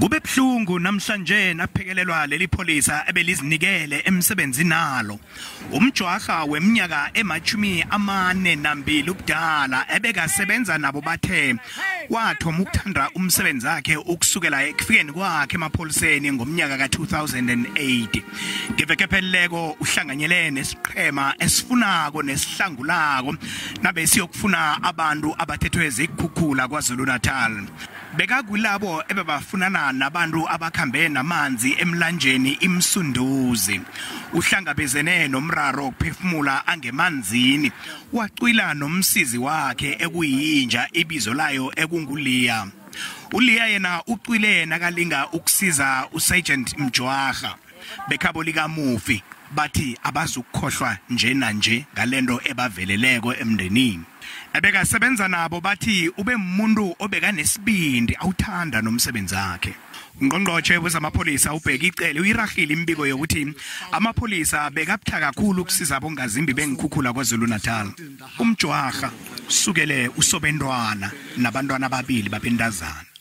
Kube buhlungu namhlanje naphekelelwa leli pholisa ebelizinikele emsebenzini nalo. Umjwaha weminyaka ema-42 ubudala ebekasebenza nabo bathe wathoma ukuthanda umsebenzi wakhe ukusukela ekufikeni kwakhe emapholiseni ngomnyaka ka-2008. Ngeveke epheleleko uhlanganyele nesiqhema esifunako nesihlangulako nabesiyokufuna abantu abathethwe zikhukhula KwaZulu-Natal. Bekakulabo ebebafunana nabantu abakhambe namanzi emlanjeni iMsunduzi. Uhlangabezene nomraro wokuphefumula angemanzini, wacwila nomsizi wakhe ekuyinja ibizo layo ekunguLiya. uLiya yena ucwile nakalinga ukusiza uSergeant Mjwaha. Bekhabo likamufi bathi abazukukhohlwa nje nanje ngalento ebaveleleko emndenini. Ebekasebenza nabo bathi ube umuntu obekanesibindi awuthanda nomsebenzi wakhe. Ungqongqotjhe wezamapholisa uBheki Cele uyirahile imibiko yokuthi amapholisa bekabutha kakhulu ukusiza abongazimbi bengikhukhula KwaZulu-Natal. Umjwaha usukele usobentwana nabantwana ababili babentazana.